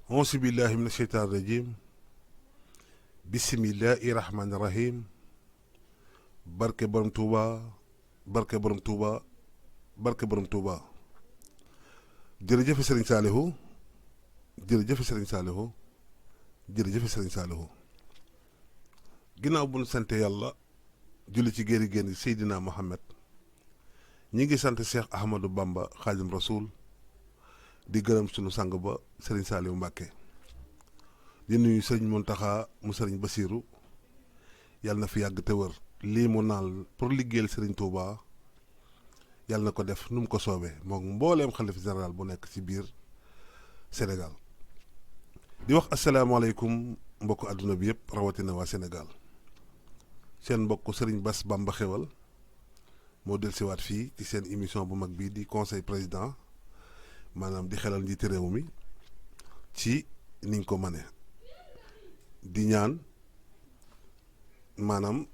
auzu billahi mina sheytaani rajim bisimillahi rahmaani rahim barke borom Touba barke borom Touba barke borom Touba jërëjëf Serigne Saliou jërëjëf Serigne Saliou jërëjëf Serigne Saliou ginnaaw bu nu sante yàlla julli ci géeri génn Seydina Mohamed ñi ngi sant Cheikh Ahmadou Bamba Xaadim Rasoul di gërëm sunu sang ba Serigne Saliou Mbacke di nuyu Serigne Mountakha mu Serigne Bassirou yàlla na fi yàgg te wër lii mu naal pour liggéeyal Serigne Touba yàlla na ko def nu mu ko soobee moom mbooleem xalif général bu nekk ci biir Sénégal di wax asalaamaaleykum mbokku àdduna bi yëpp rawatina waa Sénégal seen mbokk Serigne Bass Bamba Xewal moo dellusiwaat fii ci seen émission bu mag bii di conseil président maanaam di xelal njiiti réew mi ci niñ ko mane di ñaan maanaam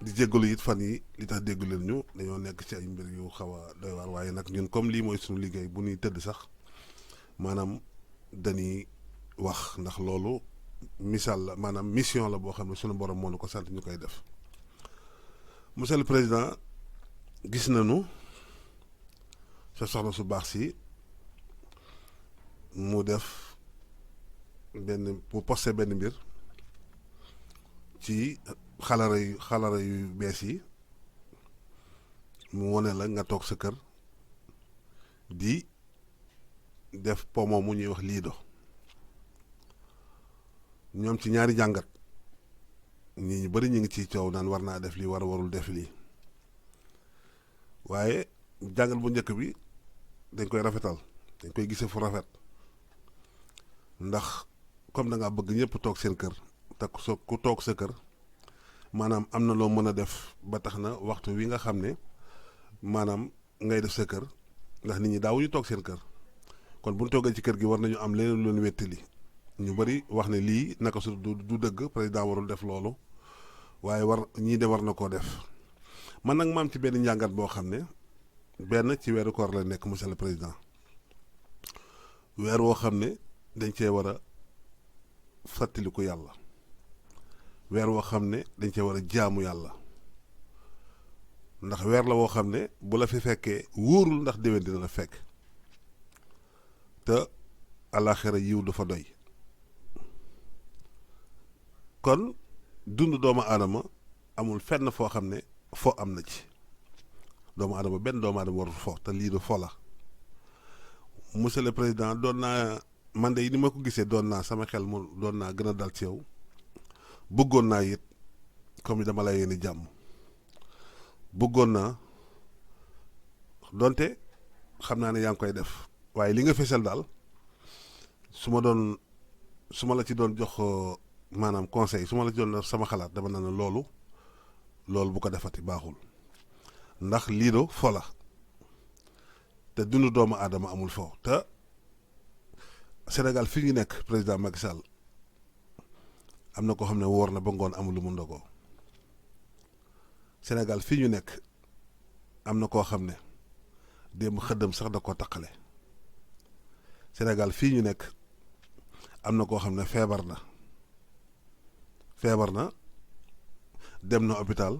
di jéggalu it fan yi li tax déggu leen ñu dañoo nekk ci ay mbir yu xaw a doy waar waaye nag ñun comme lii mooy suñu liggéey bu ñuy tëdd sax maanaam dañuy wax ndax loolu misaal la maanaam mission la boo xam ne suñu borom moo nu ko sant ñu koy def monsieur le président gis nañu sa soxna su baax si mu def mu posté benn mbir ci xalara yu bees yi mu wone la nga toog sa kër di def pomo mu ñuy wax liido ñoom ci ñaari jàngat ñi ñu bari ñu ngi ciy coow naan war naa def lii warul def lii waaye jàngat bu njëkk bi dañ koy rafetal dañ koy gisee fu rafet ndax comme da ngaa bëgg ñëpp toog seen kër te ku toog sa kër maanaam am na loo mën a def ba tax na waxtu wi nga xam ne maanaam ngay def sa kër ndax nit ñi daawuñu toog seen kër kon bu ñu toogee ci kër gi war nañu am leneen lu leen wettali ñu bari wax ne lii naka su du dëgg président warul def loolu waaye ñii de war na koo def man nag maam ci benn njàngat boo xam ne benn ci weeru koor la nekk monsieur le président weer woo xam ne dañ cee war a fàttaliku yàlla weer woo xam ne dañ cee war a jaamu yàlla ndax weer la woo xam ne bu la fi fekkee wóorul ndax déwén dina la fekk te àllaaxira yiw du fa doy kon dund doomu aadama amul fenn foo xam ne fo am na ci doomu aadama benn doomu aadama warul fo te lii du fo la monsieur le président doon naa man de ni ma ko gisee doon naa sama xel mu doon naa gën a dal ci yow bëggoon naa it comme dama lay yéene jàmm bëggoon naa donte xam naa ne yaa ngi koy def waaye li nga fesal daal su ma la ci doon jox maanaam conseil su ma la ci doon def sama xalaat dama naan loolu bu ko defati baaxul ndax liido fo la te dundu doomu aadama amul fo te Sénégal fi ñu nekk président Macky Sall am na koo xam ne woor na ba ngoon amul lu mu ndogoo Sénégal fii ñu nekk am na koo xam ne démb xëddam sax da koo taqale Sénégal fii ñu nekk am na koo xam ne feebar na dem na hôpital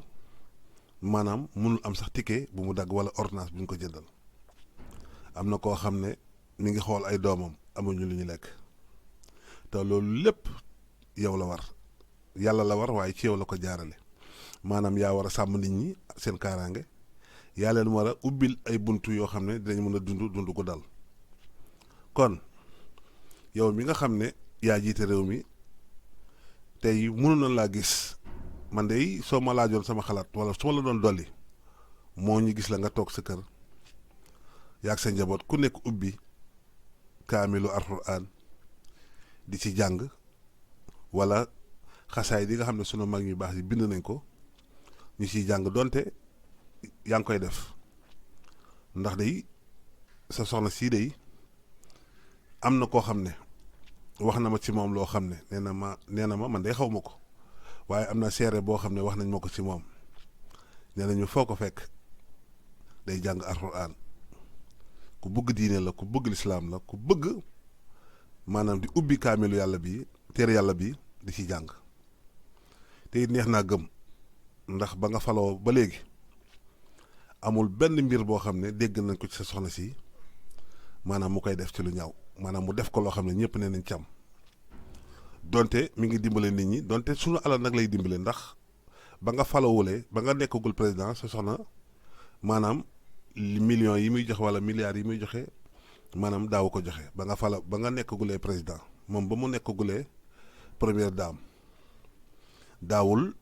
maanaam mënul am sax ticket bu mu dagg wala ordonnance bu ñu ko jëndal am na koo xam ne mi ngi xool ay doomam amuñu lu ñu lekk te loolu lépp yow la war yàlla la war waaye ci yow la ko jaarale maanaam yaa war a sàmm nit ñi seen kaaraange yaa leen war a ubbil ay buntu yoo xam ne dinañ mën a dund ko dal kon yow mi nga xam ne yaa jiite réew mi tey mënu na laa gis man de soo ma laajoon sama xalaat wala su ma la doon dolli moo ñu gis la nga toog sa kër yaag sa njaboot ku nekk ubbi kaamilu alxuraan di ci jàng wala xasaay di nga xam ne sunu mag ñu baax yi bind nañ ko ñu ciy jàng donte yaa ngi koy def ndax day sa soxna sii day am na koo xam ne wax na ma ci moom loo xam ne nee na ma man day xaw ma ko waaye am na seere boo xam ne wax nañ ma ko ci moom nee nañu foo ko fekk day jàng alxuraan ku bëgg diine la ku bëgg lislaam la ku bëgg maanaam di ubbi kaamilu yàlla bi téere yàlla bi di ci jàng te it neex naa gëm ndax ba nga faloo ba léegi amul benn mbir boo xam ne dégg nañ ko ci sa soxna si maanaam mu koy def ci lu ñaaw maanaam mu def ko loo xam ne ñëpp nee nañ càmm donte mi ngi dimbale nit ñi donte sunu alal nag lay dimbale ndax ba nga falowulee ba nga nekkagul président sa soxna maanaam millions yi muy joxe wala milliards yi muy joxe maanaam daawu ko joxe ba nga nekkagulee président moom ba mu nekkagulee première dame daawul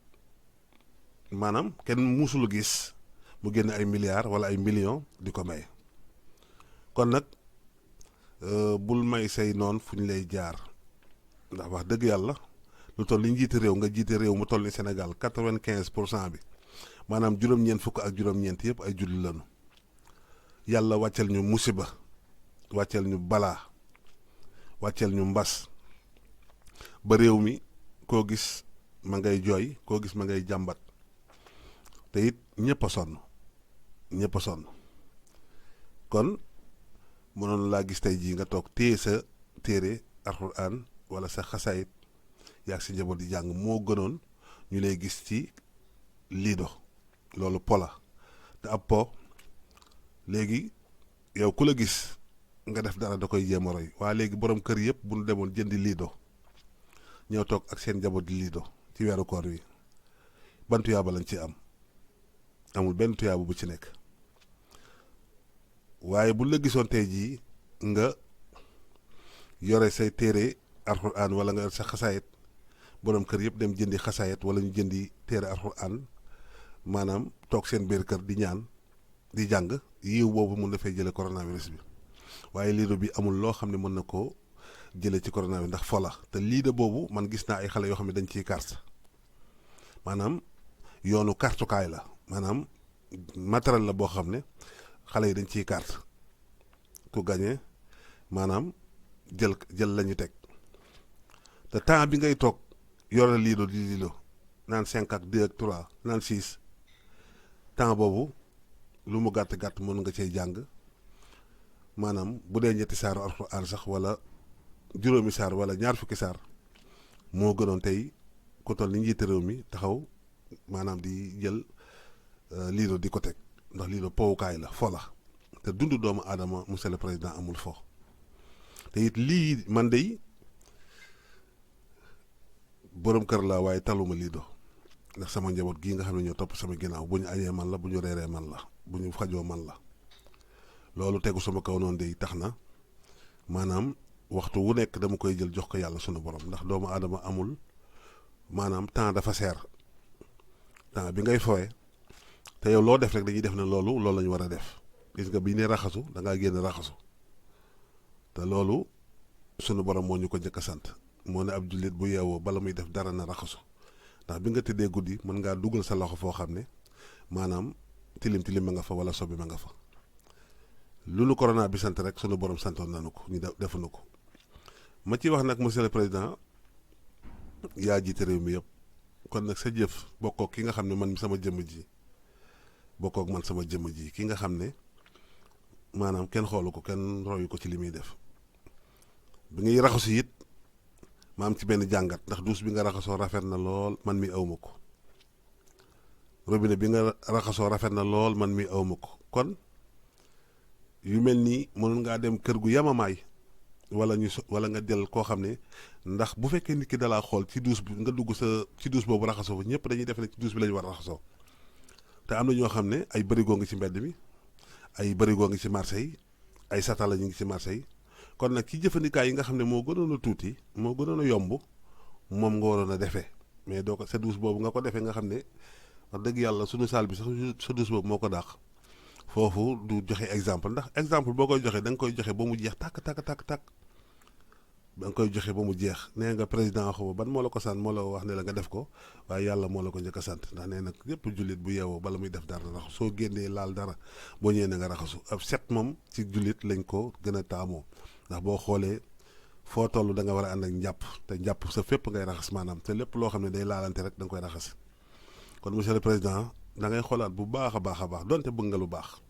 maanaam kenn musul gis mu génn ay milliards wala ay millions di ko may kon nag bul may say noon fu ñu lay jaar ndax wax dëgg yàlla lu toll li njiite réew nga jiite réew mu toll ni Sénégal 95% bi maanaam juróom-ñeent fukk ak juróom-ñeent yëpp ay julli lañu yàlla wàcceel ñu musiba wàcceel ñu balaa wàcceel ñu mbas ba réew mi koo gis ma ngay jooy koo gis ma ngay jàmbat te it ñëpp a sonn kon mënoon laa gis tey jii nga toog téye sa téere alxuraan wala sa xasaayit yaag si njaboot di jàng moo gënoon ñu lay gis ci liido loolu pola te ab po léegi yow ku la gis nga def dara da koy jéem a roy waa léegi borom kër yëpp bu ñu demoon jëndi liido ñëw toog ak seen njaboot di liido ci weeru koor wi ban tuyaaba lañ ci am amul benn tuyaaba bu ci nekk waaye bu la gisoon tey jii nga yore say téere alxuraan wala nga yor sa xasaayit borom kër yëpp dem jëndi xasaayit wala ñu jëndi téere alxuraan maanaam toog seen biir kër di ñaan di jàng yiw boobu mun na fay jële coronavirus bi waaye liido bi amul loo xam ne mën na koo jële ci coronavirus ndax fola te liido boobu man gis naa ay xale yoo xam ne dañ ciy carte maanaam yoonu kartukaay la maanaam matériel la boo xam ne xale yi dañ ciy carte ku gagné maanaam jël la ñu teg te temps bi ngay toog yore liido di liido naan 5 ak 2 ak 3 naan 6 temps boobu lu mu gàtt gàtt mën nga cay jàng maanaam bu dee ñetti saaru alxuraan sax wala juróomi saar wala ñaar fukki saar moo gënoon tey ku toll ni njiite réew mi taxaw maanaam di jël liido di ko teg ndax liido powukaay la fo la te dundu doomu aadama monsieur le président amul fo te it lii man dey borom kër laa waaye taluma liido ndax sama njaboot gii nga xam ne ñoo topp sama ginnaaw bu ñu añee man la bu ñu reeree man la bu ñu fajoo man la loolu tegu sama kaw noonu day tax na maanaam waxtu wu nekk dama koy jël jox ko yàlla sunu borom ndax doomu aadama amul maanaam temps dafa seer temps bi ngay fooye te yow loo def rek dañuy def ne loolu la ñu war a def gis nga bi ne raxasu da ngaa génn raxasu te loolu sunu borom moo ñu ko njëkk a sant moo ne ab jullit bu yeewoo bala muy def dara na raxasu ndax bi nga tëddee guddi mën ngaa dugal sa loxo foo xam ne maanaam tilim tilim ma nga fa wala sobi ma nga fa lu nu corona bi sant rek sunu borom santoon nanu ko ñu defuñu ko ma ci wax nag monsieur le président yaa jiite réew mi yëpp kon nag sa jëf bokkook ki nga xam ne man sama jëmm ji bokkook man sama jëmm ji ki nga xam ne maanaam kenn xoolu ko kenn royu ko ci li muy def bi ngay raxasu it ma am ci benn jàngat ndax duus bi nga raxasoo rafet na lool man mi awma ko robinet bi nga raxasoo rafet na lool man mi awma ko kon yu mel nii mënoon ngaa dem kër gu yamamaay wala nga jël koo xam ne ndax bu fekkee nit ki dalaa xool ci duus bi nga dugg ci duus boobu raxasoo fa ñëpp dañuy def ne ci duus bi lañu war a raxasoo te am na ñoo xam ne ay bërigo ngi ci mbedd mi ay bërigo ngi ci marché yi ay satala ñu ngi ci marché yi kon nag ci jëfandikaay yi nga xam ne moo gënoon a tuuti moo gënoon a yomb moom nga waroon a defee mais doo ko sa duus boobu nga ko defee nga xam ne wax dëgg yàlla sunu saal bi sax sa duus boobu moo ko dàq foofu du joxe exemple ndax exemple boo koy joxe da nga koy joxe ba mu jeex tàkk da nga koy joxe ba mu jeex nee nga président xaw ban moo la ko sant moo la wax ne la nga def ko waaye yàlla moo la ko njëkk a sant ndax nee nag yépp jullit bu yeewoo bala muy def dara raxasu soo génnee laal dara boo ñëwee na nga raxasu ab set moom ci jullit lañ ko gën a taamoo ndax boo xoolee foo toll da nga war a ànd ak njàpp te njàpp sa fépp ngay raxas maanaam te lépp loo xam ne day laalante rek da nga koy raxas kon monsieur le président da ngay xoolaat bu baax a baax donte bëgg nga lu baax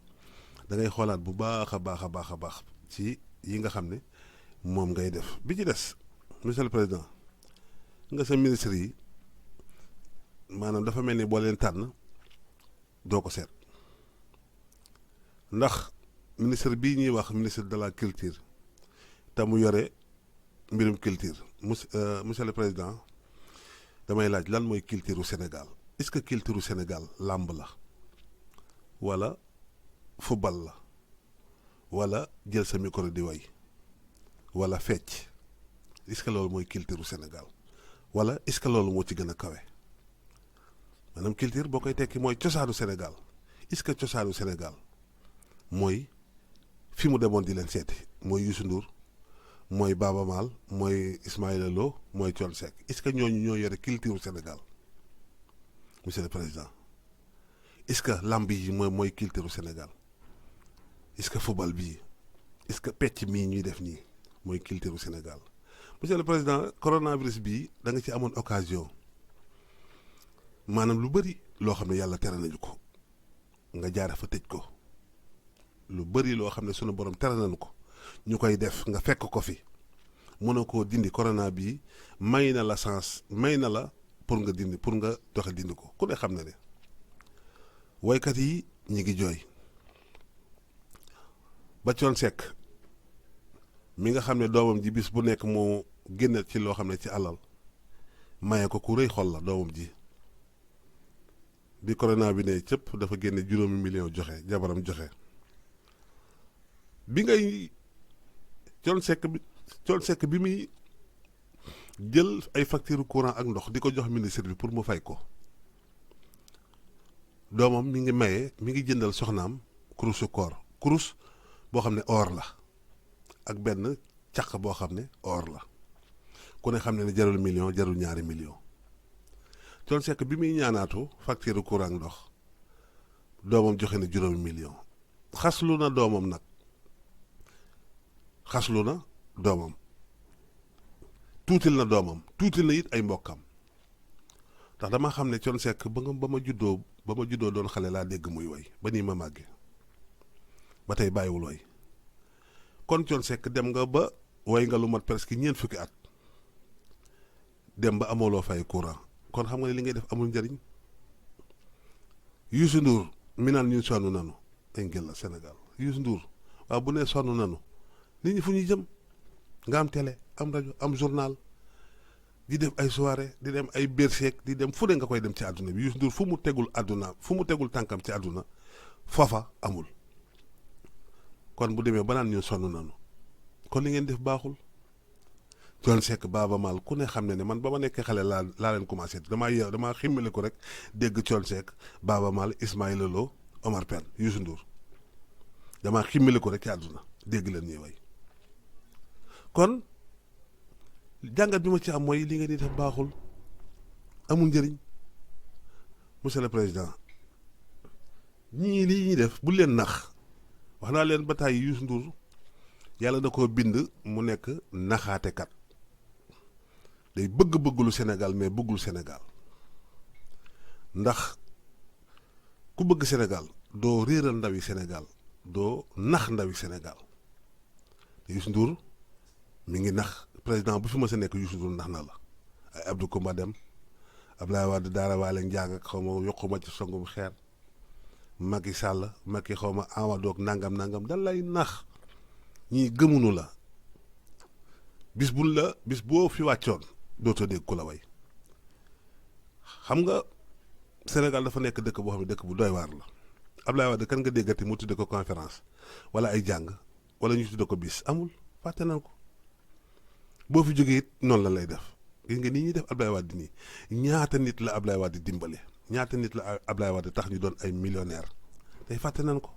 da ngay xoolaat bu baax a baax ci yi nga xam ne moom ngay def bi ci des monsieur le président nga sa ministre yi maanaam dafa mel ni boo leen tànn doo ko seet ndax ministre bii ñuy wax ministre de la culture te mu yore mbirum culture monsieur le président damay laaj lan mooy culture u Sénégal est-ce que culture u Sénégal làmb la wala football la wala jël sa micro di way wala fecc est-ce que loolu mooy culture u Sénégal wala est-ce que loolu moo ci gën a kawe maanaam culture boo koy tekki mooy cosaanu Sénégal est-ce que cosaanu Sénégal mooy fi mu demoon di leen seeti mooy Youssou Ndour mooy Baaba Maal mooy Ismaïla Lo mooy Thione Seck est-ce que ñooñu ñoo yore culture u Sénégal monsieur le président est-ce que lamb yi mooy culture u Sénégal est-ce que football bii est-ce que pecc mii ñuy def nii mooy culture u Sénégal monsieur le président coronavirus bii da nga ci amoon occasion maanaam lu bëri loo xam ne yàlla tere nañu ko nga jaare fa tëj ko lu bëri loo xam ne sunu borom tere nañu ko ñu koy def nga fekk ko fi mënoo koo dindi corona bii may na la chance may na la pour nga dindi pour nga doxe dindi ko ku ne xam na ne woykat yi ñi ngi jooy ba Thione Seck mi nga xam ne doomam ji bis bu nekk moo génne ci loo xam ne ci alal maye ko ku rëy xol la doomam ji bi corona bi ne cëpp dafa génne 5 millions joxe jabaram joxe bi ngay Thione Seck bi muy jël ay facture courant ak ndox di ko jox ministre bi pour mu fay ko doomam mi ngi maye mi ngi jëndal soxnaam kurusu koor kurus boo xam ne or la ak benn caq boo xam ne or la ku ne xam ne jarul million jarul 2 millions Thione Seck bi muy ñaanaatu facture courant ndox doomam joxe na 5 millions xaslu na doomam nag xaslu na doomam tuutil na doomam tuutil na it ay mbokkam ndax dama xam ne Thione Seck ba ma juddoo doon xale laa dégg muy woy ba nii ma màgge ba tey bàyyiwul woy kon Thione Seck dem nga ba woy nga lu mat presque 4 fukki at dem ba amooloo fay courant kon xam nga ne li ngay def amul njëriñ Youssou Ndour mi naan ñu sonn nanu ay ngel la Sénégal Youssou Ndour waaw bu nee sonn nanu nit ñi fu ñuy jëm nga am télé am rajo am journal di def ay soirée di dem ay berseek di dem fu ne nga koy dem ci àdduna bi Youssou Ndour fu mu tegul tànkam ci àdduna foofa amul kon bu demee ba naan ñu sonn nanu kon li ngeen def baaxul Thione Seck Baaba Maal ku ne xam ne man ba ma nekkee xale laa leen commencé damaa ximmale ko rek dégg Thione Seck Baaba Maal Ismaïla Lo Omar Pène Youssou Ndour damaa ximmale ko rek ci àdduna dégg leen ñuy way kon jàngat bi ma ci am mooy li ngeen di def baaxul amul njëriñ monsieur le président ñii lii ñuy def bu leen nax wax naa leen ba tàyyi Youssou Ndour yàlla da koo bind mu nekk naxaatekat day bëgg-bëggulu Sénégal mais bëggul Sénégal ndax ku bëgg Sénégal doo réeral ndawi Sénégal doo nax ndawi Sénégal te Youssou Ndour mi ngi nax président bu fi ma sa nekk Youssou Ndour nax na la ay Abdou Koumba Dem Abdoulaye Wade Daara Waale Ndiaga ak xaw ma yokkuma ci songum xeer Macky Sall Macky xaw ma Amadou ak nangam dal lay nax ñii gëmunu la bis boo fi wàccoon dootoo dégg ku la way xam nga Sénégal dafa nekk dëkk boo xam ne dëkk bu doy waar la Abdoulaye Wade kan nga déggati mu tudde ko conférence wala ay jàng wala ñu tudde ko bis amul fàtte nañ ko boo fi jógee it noonu la lay def gis nga nii ñuy def Abdoulaye Wade nii ñaata nit la Abdoulaye Wade dimbale ñaata nit la Abdoulaye Wade tax ñu doon ay millionnaire tey fàtte nañ ko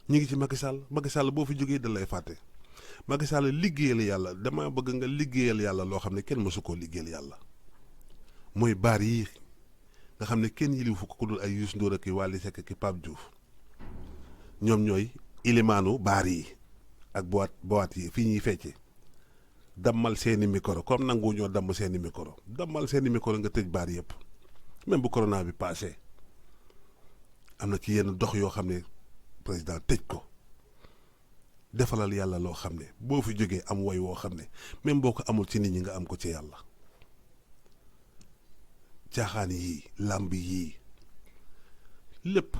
ñu ngi ci Macky Sall boo fi jógee da lay fàtte Macky Sall liggéeyal yàlla dama bëgg nga liggéeyal yàlla loo xam ne kenn mësu koo liggéeyal yàlla mooy baar yi nga xam ne kenn yilifu ko ku dul ay Youssou Ndour ak i Wally Seck ak i Pape Diouf ñoom ñooy ilimaanu baar yi ak boîte yi fii ñuy fecce dammal seeni micro comme nangu ñoo damm seeni micro dammal seeni micro nga tëj baar yëpp même bu corona bi passé am na ci yenn dox yoo xam ne président tëj ko defalal yàlla loo xam ne boo fi jógee am woy woo xam ne même boo ko amul ci nit ñi nga am ko ci yàlla. caaxaan yii làmb yii lépp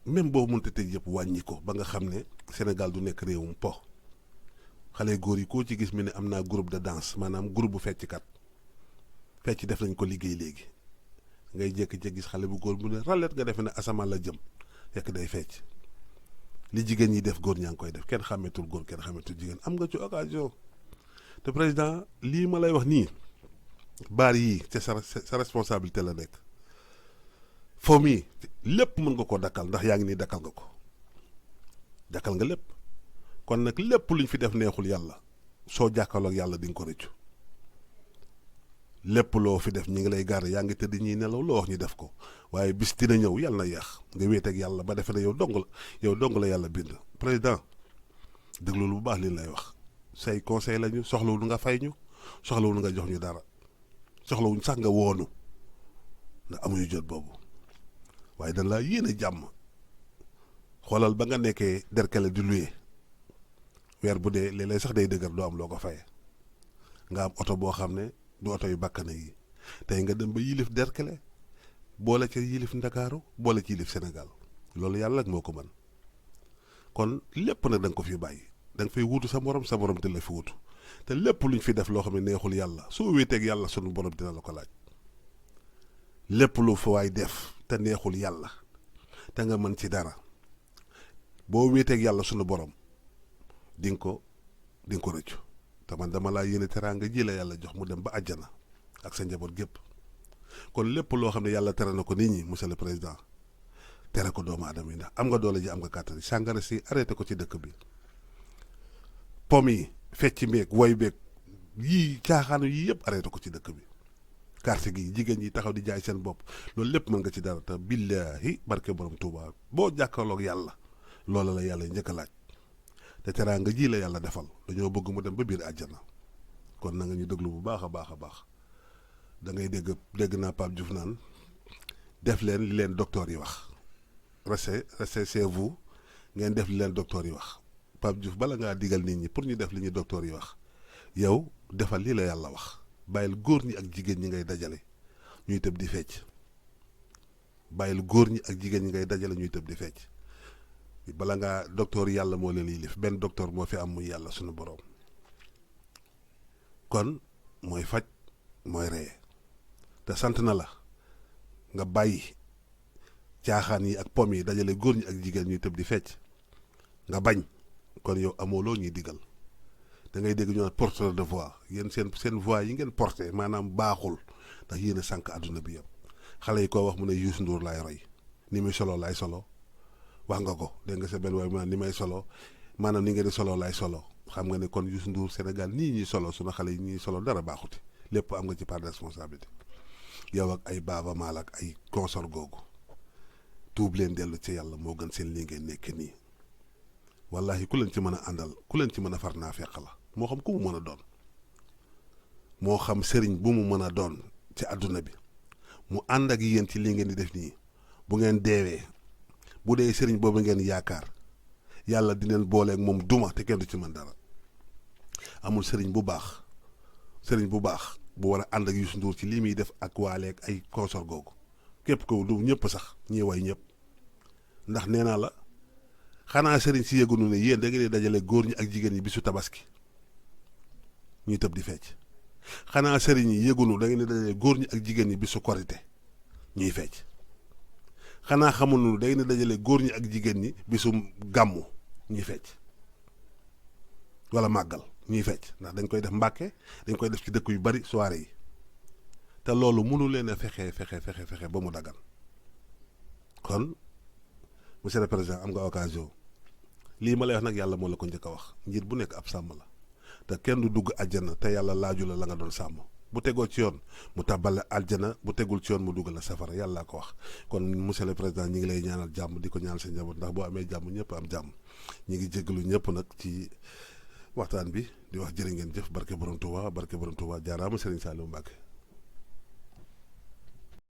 même boo mënta tëj yëpp wàññi ko ba nga xam ne Sénégal du nekk réewum po xale góor yi koo ci gis mi ne am naa groupe de danse maanaam groupe bu fecckat fecc def nañ ko liggéey léegi ngay jékki-jékki gis xale bu góor bu ne ralet nga defe ne asamaan la jëm fekk day fecc li jigéen ñi def góor ñaa ngi koy def kenn xàmmeetul góor kenn xàmmeetul jigéen am nga ci occasion te président lii ma lay wax nii baar yii te sa responsabilité la nekk foo mii lépp mën nga ko dakkal ndax yaa ngi nii dakkal nga ko dakkal nga lépp kon nag lépp luñ fi def neexul yàlla soo jàkkaarloo ak yàlla di nga ko rëccu lépp loo fi def ñi ngi lay gaar yaa ngi tëdd ñiy nelaw loo wax ñu def ko waaye bis dina ñëw yàlla na yeex nga wéet ak yàlla ba defe ne yow dong la yàlla bind. président déglu lu bu baax li lay wax say conseil lañu soxlawul nga fay ñu soxlawul nga jox ñu dara soxlawuñ sax nga woonu ndax amuñu jot boobu waaye dañ laa yéene jàmm xoolal ba nga nekkee derkele di luye weer bu dee léeg-léeg sax day dëgër doo am loo ko faye nga am oto boo xam ne du oto yu bakkane yi tey nga dem ba yilif derkele boole ci yilif ndakaaru boole ci yilif Sénégal loolu yàlla ak moo ko mën kon lépp nag da nga ko fi bàyyi da nga fay wuutu sa morom te la fi wuutu te lépp luñ fi def loo xam ne neexul yàlla soo wéeteeg yàlla sunu borom dina la ko laaj lépp lu fa waay def te neexul yàlla te nga mën ci dara boo wéeteeg yàlla sunu borom di nga ko rëccu te man dama laa yéene teraanga ji la yàlla jox mu dem ba àjjana ak sa njaboot gépp kon lépp loo xam ne yàlla tere na ko nit ñi monsieur le président tere ko doomu aadama yi ndax am nga doole ji am nga kàttan sàngara si arrêté ko ci dëkk bi pom yi fecc mbeeg woy beeg yii caaxaanu yii yëpp arrêté ko ci dëkk bi carte gi jigéen ñi taxaw di jaay seen bopp loolu lépp mën nga ci dara te billaahi barke borom Touba boo jàkkaarloog yàlla loola la yàlla njëkk a laaj te teraanga ji la yàlla defal dañoo bëgg mu dem ba biir àjjana kon na nga ñu déglu bu baax a baax a baax da ngay dégg naa Pape Diouf naan def leen li leen docteur yi wax restez chez vous ngeen def li leen docteur yi wax Pape Diouf bala ngaa digal nit ñi pour ñu def li ñu docteur yi wax yow defal lii la yàlla wax bàyyil góor ñi ak jigéen ñi ngay dajale ñuy tëb di fecc bàyyil góor ñi ak jigéen ñi ngay dajale ñuy tëb di fecc bala ngaa docteur yàlla moo leen yilif benn docteur moo fi am muy yàlla sunu borom kon mooy faj mooy reye te sant na la nga bàyyi caaxaan yi ak pom yi dajale góor ñi ak jigéen ñuy tëb di fecc nga bañ kon yow amoo loo ñuy digal da ngay dégg ñu naan porteur de voix yéen seen voix yi ngeen porté maanaam baaxul ndax yéen a sànq àdduna bi yëpp xale yi koo wax mu ne Youssou Ndour laay roy ni muy solo laay solo wax nga ko dégg nga sa benn waay maanaam ni may solo maanaam ni ngeen di solo laay solo xam nga ne kon Youssou Ndour Sénégal nii ñuy solo sunu xale yi ñuy solo dara baaxuti lépp am nga ci part de responsabilité yow ak ay Baaba Maal ak ay consort googu tuub leen dellu ci yàlla moo gën seen lii ngeen nekk nii wallahi ku leen ci mën a àndal ku leen ci mën a far naa fekk la moo xam ku mu mën a doon moo xam sëriñ bu mu mën a doon ci àdduna bi mu ànd ak yéen ci lii ngeen di def nii bu ngeen deewee bu dee sëriñ boobu ngeen yaakaar yàlla di leen booleeg moom duma te kenn du ci mën dara amul sëriñ bu baax bu war a ànd ak Youssou Ndour ci lii muy def ak waaleeg ay consort googu képp ko du ñëpp sax ñii way ñëpp ndax nee naa la xanaa sëriñ si yëgunu ne yéen da ngeen di dajale góor ñi ak jigéen ñi bisu tabaski ñuy tëb di fecc xanaa sëriñ yi yëgunu da ngeen di dajale góor ñi ak jigéen ñi bisu korite ñuy fecc xanaa xamuñu da ngeen di dajale góor ñi ak jigéen ñi bisu gàmmu ñuy fecc wala màggal ñuy fecc ndax dañ koy def Mbàkke dañ koy def ci dëkk yu bari soirée yi te loolu mënu leen a fexe ba mu dagan kon monsieur le président am nga occasion lii ma lay wax nag yàlla moo la ko njëkk a wax njiit bu nekk ab sàmm la te kenn du dugg àjjana te yàlla laaju la nga doon sàmm bu tegoo ci yoon mu tàbbal la àjjana bu tegul ci yoon mu dugal la safara yàlla ko wax kon monsieur le président ñi ngi lay ñaanal jàmm di ko ñaanal sa njaboot ndax boo amee jàmm ñëpp am jàmm ñi ngi jégalu ñëpp nag ci waxtaan bi di wax jërë ngeen jëf barke borom Touba jaaraama Serigne Saliou Mbacké